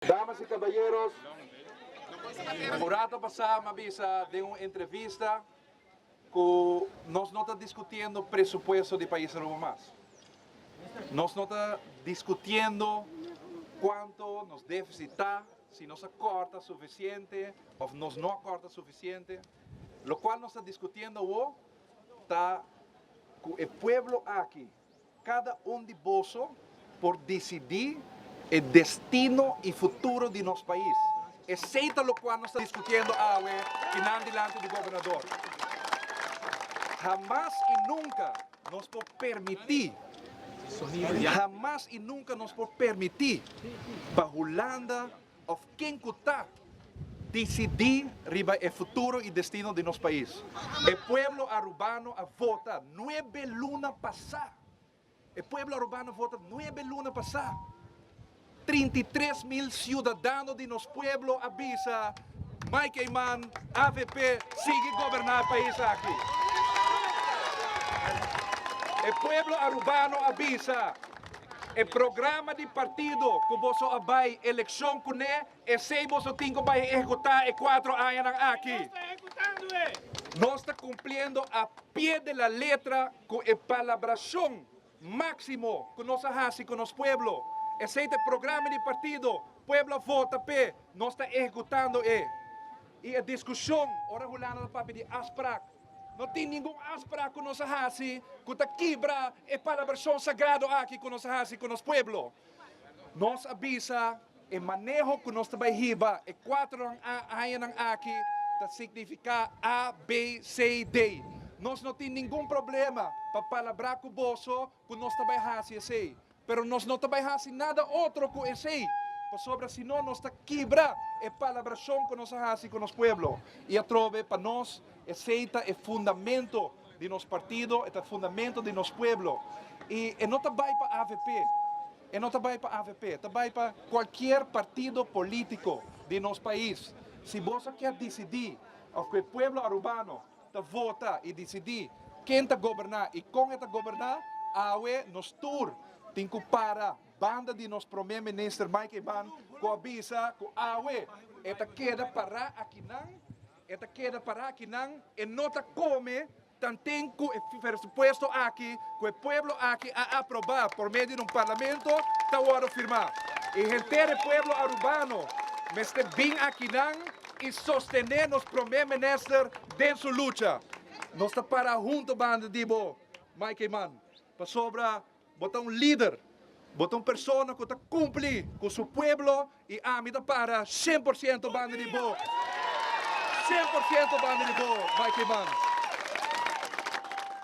Damas y caballeros, un rato pasa mi a bisa den un entrevista cu nos no ta discutiendo presupuesto di pais Aruba mas. Nos no ta discutiendo cuanto nos deficit ta, si nos a corta suficiente of nos no a corta suficiente. Locual nos ta discutiendo awo ta cu e pueblo aki Kada un di boso por disidí e destino i futuro di nos pais. Esei ta lokual nos ta diskutiendo awe kinan dilanti di gobernador. Hamas i nunka nos por permití, hamas i nunka nos por permití pa Hulanda òf ken ku ta disidí riba e futuro i destino di nos pais. E pueblo Arubano a vota nuebe luna pasá. E pueblo Arubano a vota nuebe luna pasá. 33 mil siudadano di nos pueblo a bisa Mike Eman, AVP, sigui goberná e pais aki. E pueblo Arubano a bisa e programa di partido ku boso a bai elekshon kuné, esei boso tin ku bai ehekutá e kuatro añanan aki. Nos ta kumpliendo a pie de la letra ku e palabrashon máksimo ku nos a hasi ku nos pueblo. Esei ta e programa di partido, pueblo a vota p'e, nos ta ehekutando e. I e diskushon ora Hulanda ta papia di afsprak, No tin ningun afsprak ku nos a hasi ku ta kibra e palabrashon sagrado aki ku nos a hasi ku nos pueblo. Nos a bisa e maneho ku nos ta bai hiba e kuatro añanan aki ta signifiká A, B, C, D. Nos no tin ningun problema pa palabrá ku boso ku nos ta bai hasi esei. Pero nos no ta bai hasi nada otro ku esei, pasobra si no nos ta kibra e palabrashon ku nos a hasi ku nos pueblo. I atrobe pa nos esei ta e fundamento di nos partido, e ta fundamento di nos pueblo. I e no ta bai pa avp, e no ta bai pa avp, e ta bai pa kualkier partido politiko di nos pais. Si boso kier disidí òf ku e pueblo arubano ta vota i disidí ken ta goberná i kon e ta goberná, awe nos tur tin ku para banda di nos Promé Minister Mike Eman ku a bisa ku awe e ta keda pará akinan, e ta keda pará akinan, e no ta kome tanten ku e presupuesto aki ku e pueblo aki a aprobá por medio di un parlamento ta wòrdu firmá. I henter e pueblo arubano mester bin akinan i sostené nos Promé Minister den su lucha. Nos ta para hunto banda di bo, Mike Eman, pasobra bo ta un lider, bo ta un persona ku ta kumpli ku su pueblo i ami ta para 100% banda di bo, 100% banda di bo, Mike Eman.